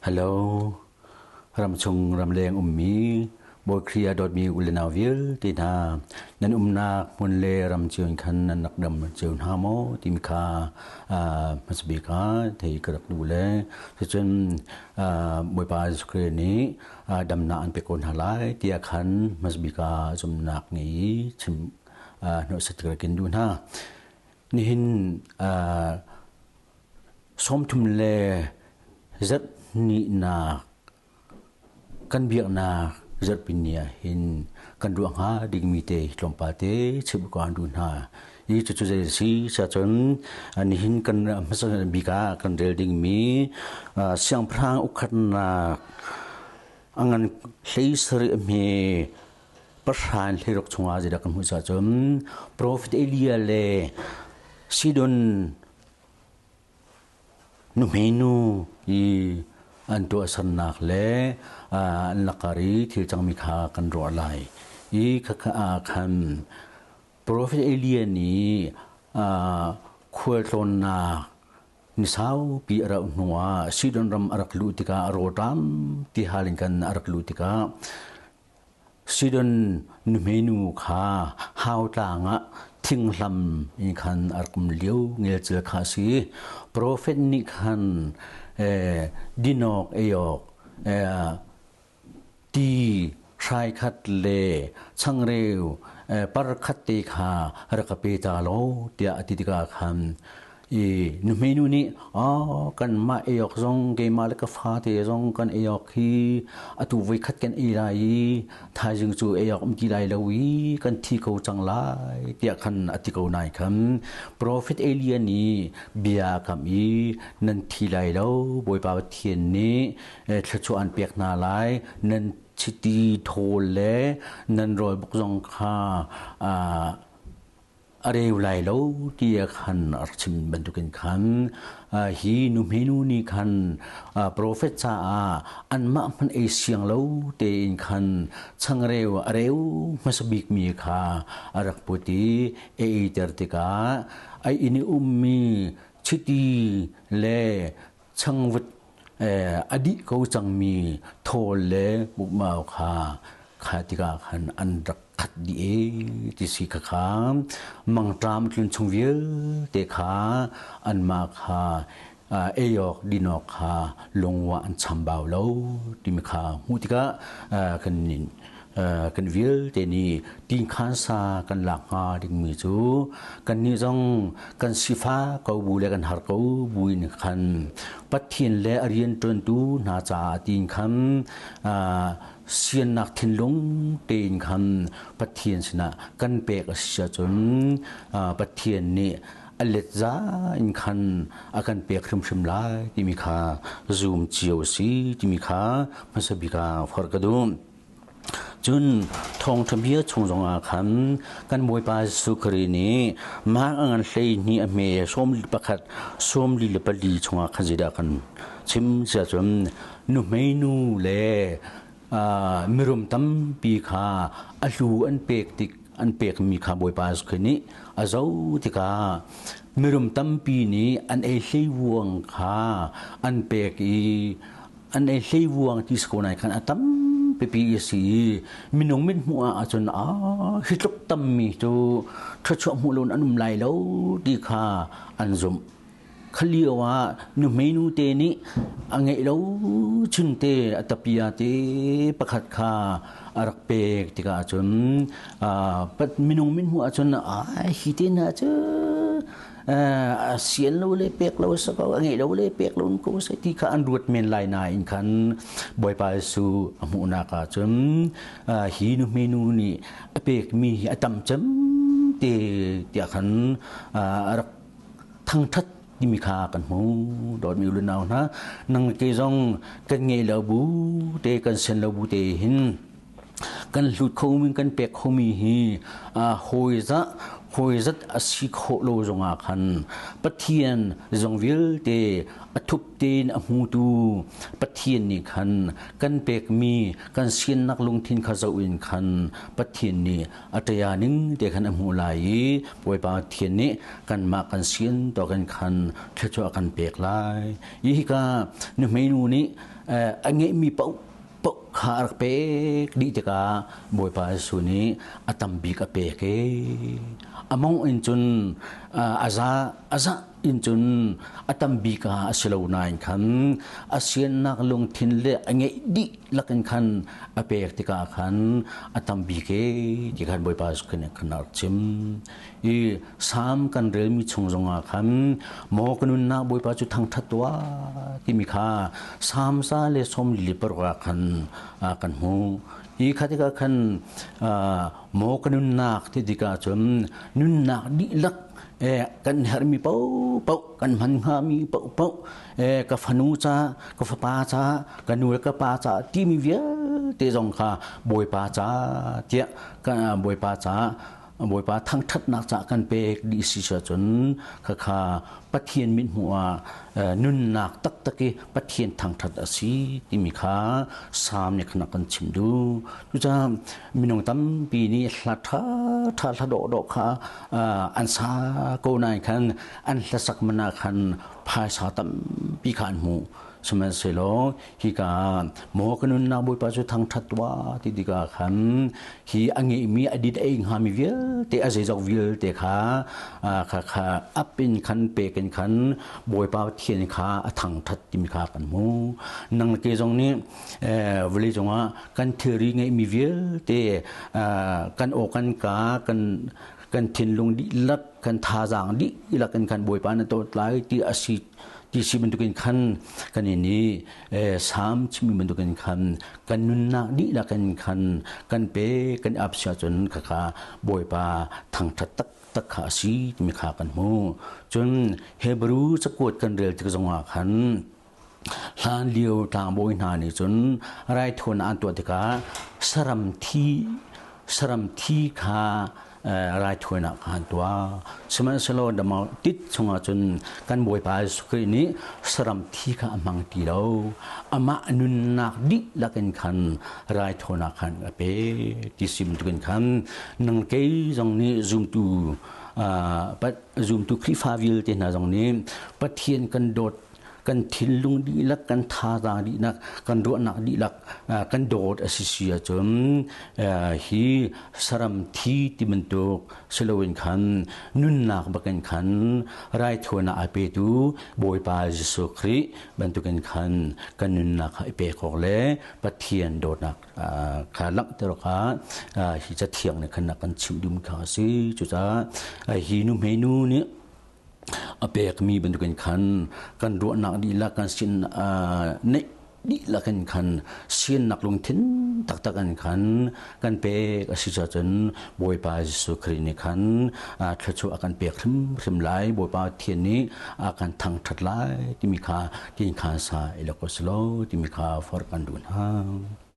Hello. Ramchung ramleng ummi Bawi Khrih a dawtmi u le nau vialte hna nan umnak hmun le ram cio in khan nan rak dam cio hna maw timi kha hmasa bik ah thei ka rak duh le cucun Bawipa Jesuh Khrih nih damnak an pek ko hna lai tiah khan hmasa bik ah zumhnak ngei i chim hnawhsat ka rak in duh hna. Nihin 30 le zarh hnihnak kan biaknak zarhpi ni ah hin kan ruah hnga dingmi te tlawmpal te chimh ka duh hna. I cucu zei a si cun nihin kan hmasa bik ah kan rel dingmi siangpahrang ukhatnak a ngan 17 a hme pahra in 16 chungah zeidah kan hmuh cun Profet Elijah le Sidon nuhmeinu i an tuahsernak le an lakar i thil cangmi kha kan ruah lai. I khakha ah khan Profet Elijah nih khualtlawnnak ni saupi a rauh hnuah Sidon ram a rak luh tikah a rawlṭam ti hal in kan a rak luh tikah Sidon nuhmeinu kha hautlang ah thinghlam in khan a rak um lio ngelcel kha a si. Profet nih khan dinawk eiawk ti hrai khat le changreu par khat te kha rak ka pe ta law tiah a ti tikah khan i nuhmeinu nih kanmah ei awk zong keimah le ka fate zong kan ei awk hi atu voikhat kan ei lai i thaizing cu ei awk um ti lai lo i kan thi ko cang lai tiah khan a ti ko nai khan Profet Elia nih bia kam i nan thi lai lo, Bawipa Pathian nih thluachuah an pek hna lai, nan chiti thawl le nan rawl buk zong kha a reu lai lo ti khan a rak chim bantukin khan hi nuhmeinu nih khan profet caah anmah hmanh ei siang lo tein khan changreu a reu hmasa bikmi kha a rak put i a eiter tikah a inn i ummi chiti le changvut a dih ko cangmi thawl le mukmau kha kha tikah khan an rak khat dih e ti si kha kha mangṭam tlun chung vialte kha anmah kha ei awk din awk kha lungwa an chambau lo timi kha hmuh tikah kan kan vialte nih tingkhan sa kan lak hnga dingmi cu kannih zong kan sifah ko bu le kan har ko buin khan Pathian le a rianṭuantu hna caah tiin khan siannak thinlung tein khan Pathian sinah kan pek a si ahcun Pathian nih a let za in khan a kan pek hrimhrim lai timi kha zum cio a si timi kha hmasa bik ah forh ka duh. Cun thawngṭha bia chung zongah khan kan Bawipa Jesuh Khrih nih mah a ngan 12 a hme 41 44 chungah khan zeidah kan chim siah cun nuhmeinu le mirum tampi kha a hlu an pek tik an pekmi kha Bawipa Jesuh Khrih nih a zoh tikah mirum tampi nih an ei hleivuang kha an pek i an ei hleivuang ti si ko nai khan a tam pipi a si i minung mit hmuh ah ahcun a hi tluk tammi cu thluachuah hmuh loin an um lai lo ti kha an zumh. Khalio ah nuhmeinu te nih a ngeih lo chunte a tapia te pakhat kha a rak pek tikah cun minung min hmuh ahcun ai hi te na cu a sian lo le pek lo sa ko a ngeih lo le pek lo ko sa ti kha an ruat men lai nain khan Bawipa Jesuh a hmuhnak ah cun hi nuhmeinu nih a pekmi hi a tam cem te tiah khan a rak thangthat timi kha kan hmu. Dawtmi u le nau hna, nang ke zong kan ngeih lo bu te kan sen lo bu te hin kan hlut khomi kan pek khomi hi hawi zah hawi zat a si khawh lo zongah khan Pathian zong vialte a thup tein a hmutu Pathian nih khan kan pekmi kan siannak lungthin kha zoh in khan Pathian nih a ṭaya ning te khan a hmuh lai i Bawipa Pathian nih kanmah kan sian tawk in khan thluachuah kan pek lai. Hi hika nuhmeinu nih A ngeihmi paoh paoh kha a rak pek dih tikah Bawipa Jesuh nih a tam bik a pek i a mong in cun a za a za in cun a tam bik ah a si lo nain khan a siannak lungthin le a ngeih dih lakin khan a pek tikah khan a tam bik e ti khan Bawipa Jesuh nih khan a rak chim. I Salm kan relmi chung zongah khan maw ka nunnak Bawipa cu thangṭhat tuah timi kha Salm 146 ah khan kan hmuh. Hi kha tikah khan maw ka nunnak ti tikah cun nunnak dihlak kan herhmi paohpaoh kan hman hngami paohpaoh ka fanu ca ka fapa ca ka nu le ka pa ca timi vialte zong kha Bawipa ca tiah Bawipa ca Bawipa thangṭhatnak ca kan pek dih si cun khakha Pathian mithmuh ah nunnak taktak i Pathian thangṭhat a si timi kha Salm nih khan a kan chim duh. Cucaah minung tampi nih hla ṭhaṭha hla dawhdawh kha an sa ko nain khan an hlasak man ah khan phaisa tampi kha an hmuh. Sihmanhsehlaw hika maw ka nunnak Bawipa cu thangṭhat tuah ti tikah khan hi a ngeihmi a dit ei hngami vialte a zeizong vialte kha kha kha ap in khan pek in khan Bawipa Pathian kha a thangṭhat timi kha kan hmu. Nang le ke zong nih vawlei cungah kan thilri ngeihmi vialte kan aw kan ka kan kan thinlung dihlak kan thazaang dihlak in khan Bawipa na dawt lai ti a si ti si bantukin khan kan in i Salm chimmi bantukin khan kan nunnak dihlak in khan kan pe kan ap si ahcun khakha Bawipa thangṭhat taktak kha a si timi kha kan hmu. Cun Hebrew cakuat kan rel tik zongah khan hlan lio tlangbawi hna nih cun raithawinak an tuah tikah saram thi saram thi kha raithawinak kha an tuah. Sihmanhsehlaw damau tit chungah cun kan Bawipa Jesuh Khrih nih saram thi kha a hmang ti lo. Amah nunnak dihlak in khan raithawinak khan a pe ti si bantukin khan nang kei zong nih zumtu zumtu Khrihfa vialte hna zong nih Pathian kan dawt kan thinlung dihlak kan thazaang dihlak kan ruahnak dihlak kan dawt a si si ahcun hi saram thi ti bantuk siloin khan nunnak bakin khan raithawinak a petu Bawipa Jesuh Khrih bantukin khan kan nunnak kha i pek awk le Pathian dawtnak kha langhter awkah hi cathiang nih khan a kan chimh dum kha a si. Cucaah hi nu hmeinu nih a pekmi bantukin khan kan ruahnak dihlak kan sin neih dihlak in khan siannak lungthin taktak in khan kan pek a si cun Bawipa Jesuh Khrih nih khan thluachuah a kan pek hrimhrim lai. Bawipa Pathian nih a kan thangṭhat lai timi kha tin khan sa i lak u sih law timi kha forh kan duh hna.